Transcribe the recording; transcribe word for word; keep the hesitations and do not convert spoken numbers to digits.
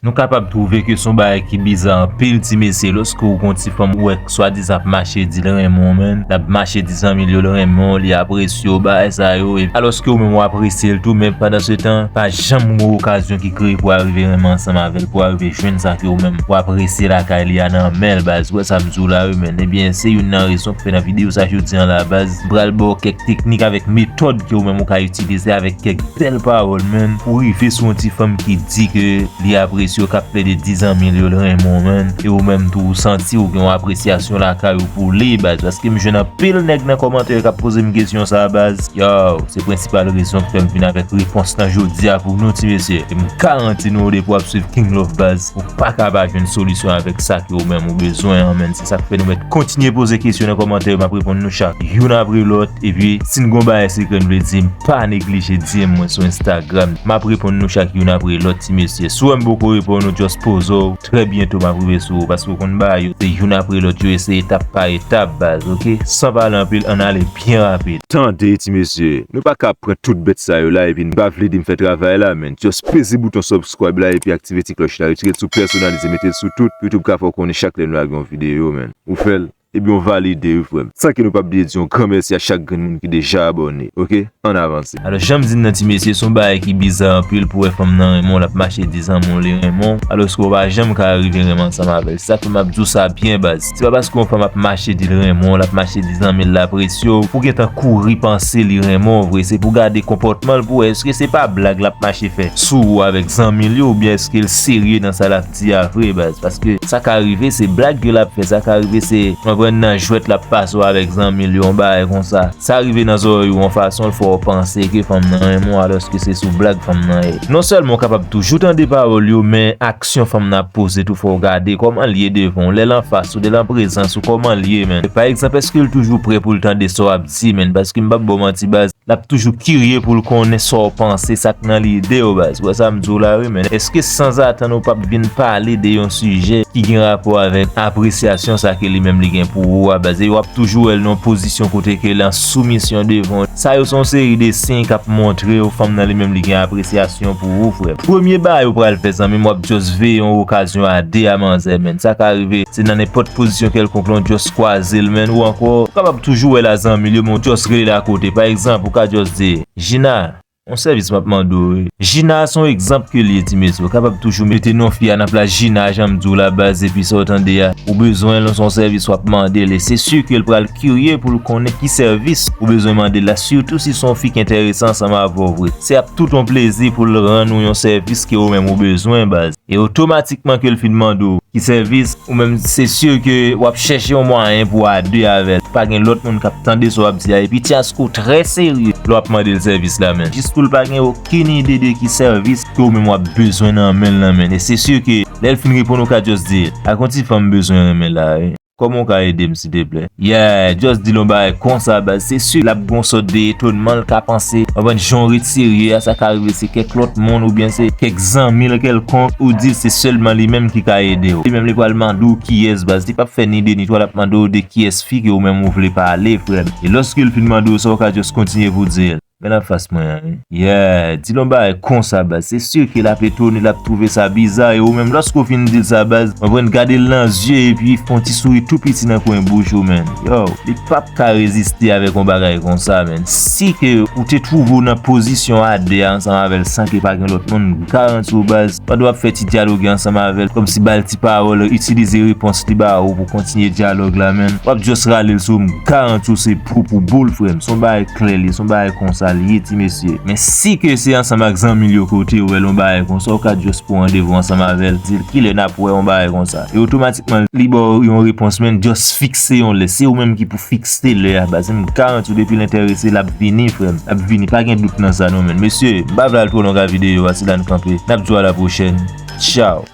Nou kapab twouve ke se yon bagay ki biza anpil, ti mesye, lòske w gen yon ti fanm ou wè swadizan ap mache di l renmen w, menn, l ap mache di zanmi l yo l renmen w, li apresye w, bagay sa yo, e alòske ou menm w apresye l tou, men pandan se tan, pa janm gen yon okazyon ki kreye pou w arive renmen ansanm avè l, pou w arive jwenn sa ke ou menm w apresye lakay li a nan men l, baz. Ou wè sa m di w la, wi, menn. Ebyen, se youn nan rezon k fè nan videyo sa jodi a la, baz, m pral ba w kèk teknik avèk metòd ke ou menm ou ka itilize avèk kèk bèl pawòl, menn, pou rive sou yon ti fanm ki di ke li apresye w, k ap plede di zanmi l yo l renmen w, menn, e ou menm tou ou santi ou gen yon apresyasyon lakay ou pou li, baz, paske m jwenn anpil nèg nan kòmantè yo k ap poze m kesyon sa, baz. Yow, se prensipal rezon k fè m vin avèk repons lan jodi a pou nou, ti mesye. E m garanti nou, depi w ap swiv King Love, baz, ou pa ka pa jwenn solisyon avèk sa ke ou menm ou bezwen an, menn. Se sa k fè nou mèt kontinye poze kesyon nan kòmantè yo, m ap reponn nou chak youn apre lòt. Epi, si n gen yon bagay sekrè n vle di, pa neglije di m mwen sou Instagram. M ap reponn nou chak youn apre lòt, ti mesye. Si w wè m poko reponn ou, just poze w. Trè byento, m ap rive sou ou, paske w konn bagay yo, se youn apre lòt, yo eseye etap pa etap, baz, oke? San pale anpil, ann ale byen rapid. Tande, ti mesye, nou pa ka pran tout bèt sa yo la, epi n pa vle di m fè travay la, menn. Just peze bouton subscribe la, epi aktive ti klòch la, retire l sou pèsonalize, mete l sou tout, YouTube ka fè w konnen chak lè n lage yon videyo, menn. Ou fè l, ebyen w valide wi, frè m. San ke nou p ap bliye di yon gran mèsi a chak grenn moun ki deja abòne, oke? Ann avanse. Alò, jan m di n nan, ti mesye, se yon bagay ki biza anpil pou wè fanm nan renmen w, l ap mache di zanmi w li renmen w, alòske w pa janm ka rive renmen ansanm avè l. Se sa k fè m ap di w sa byen, baz. Se pa paske yon fanm ap mache di l renmen w, l ap mache di zanmi l l apresye w, pou w gentan kouri panse li renmen w vre. Se pou w gade konpòtman l pou w wè èske se pa blag l ap mache fè sou ou avèk zanmi l yo, oubyen èske l serye nan sa l ap di a vre, baz. Paske sa ka rive se blag ke l ap fè, sa ka rive se, konprann, nan jwèt l ap pase w avèk zanmi l yo, yon bagay konsa. Sa rive nan zòrèy ou yon fason, l fè w panse ke fanm nan renmen w, alòske se sou blag fanm nan ye. Non sèlman w kapab toujou tande pawòl yo, men aksyon fanm nan ap poze tou, fò w gade kòman l ye devan w, lè l anfas ou, lè l an prezans ou, kòman l ye, menn. Pa egzanp, èske l toujou prè pou l tande sa w ap di, menn? Paske m p ap ba w manti, baz, l ap toujou kirye pou l konnen sa w panse, sa k nan lide w, baz. Ou wè sa m di w la, wi, men èske sanzatann ou p ap vin pale de yon sijè ki gen rapò avèk apresyasyon sa ke li menm li gen pou ou a, baz? E w ap toujou wè l nan yon pozisyon kote ke l an soumisyon devan w. Sa yo se yon seri de siy k ap montre w fanm nan li menm li gen apresyasyon pou ou, frè m. Premye bagay ou pral fè, zanmi m, w ap just veye yon okazyon a de a manzè, menn. Sa ka rive se nan nenpòt pozisyon kèlkonk lan, w just kwaze l, menn, ou ankò, ou kapab toujou wè l a zanmi l yo, men w just rele l akote. Pa egzanp, ou ka just di, Jina, yon sèvis m ap mande w, wi. Jina, se yon egzanp ke l ye, ti mesye. Ou kapab toujou mete non fi a nan plas Jina, jan m di w la, baz, epi sa w tande a, ou bezwen l, se yon sèvis w ap mande l, e se si ke l pral kirye pou l konnen ki sèvis ou bezwen mande l la, sitou si se yon fi k enterese ansanm avè w vre. Se ap tout yon plezi pou l rann ou yon sèvis ke ou menm ou bezwen, baz. E otomatikman ke l fin mande w ki sèvis, ou menm se si ke w ap chèche yon mwayen pou w a de avè l. Pa gen lòt moun k ap tande sa w ap di a, epi Tyasko trè serye lè w ap mande l sèvis la, menn. Jis pou l pa gen okenn ide de ki sèvis ke ou menm w ap bezwen nan men l lan, menn. E se si ke lè l fin reponn ou ka just di, ak yon ti fanm m bezwen renmen la, wi. Kòman w ka ede m, silteplè? Yeah, just di l yon bagay konsa, baz. Se si l ap gen yon sòt de etonnman, l ka panse, konprann, jan w ret serye a, sa ka rive se kèk lòt moun oubyen se kèk zanmi l kèlkonk, ou di l se sèlman li menm ki ka ede w. Li menm li pral mande w kiyès, baz. Li p ap fè ni de ni twa, l ap mande w de kiyès fi ke ou menm ou vle pale, frè m. E lòske l fin mande w sa, ou ka just kontinye pou w di l, men l anfas mwen an, wi. Yeah, di l yon bagay konsa, baz. Se si ke l ap etone, l ap twouve sa biza, e ou menm, lòske w fin di l sa, baz, w konprann, gade l nan zye, epi fè yon ti souri tou piti nan kwen bouch ou, menn. Yo, li p ap ka reziste avèk yon bagay konsa, menn. Si ke ou te twouve w nan pozisyon a de a ansanm avè l san ke pa gen lòt moun, m garanti w, baz, pandan w ap fè ti dyaloge ansanm avè l, kòmsi ba l ti pawòl, itilize repons li ba ou pou kontinye dyalòg la, menn, w ap just rale l sou, m garanti w se pou pou boul, frè m. Se yon bagay klè li ye, se yon bagay konsa li ye, ti mesye. Men si ke se ansanm ak zanmi l yo kote w wè l yon bagay konsa, ou ka just pran randevou ansanm avè l, di l kilè n ap wè yon bagay konsa. E otomatikman, li ba w yon repons, menn, just fikse yon lè. Se ou menm ki pou fikse lè a, baz. M garanti w, depi l enterese, l ap vini, frè m. L ap vini, pa gen dout nan sa, non, menn. Mesye, m pa vle al twò long a videyo a, se la n kanpe. N ap di w a la pwochèn. Tchaw.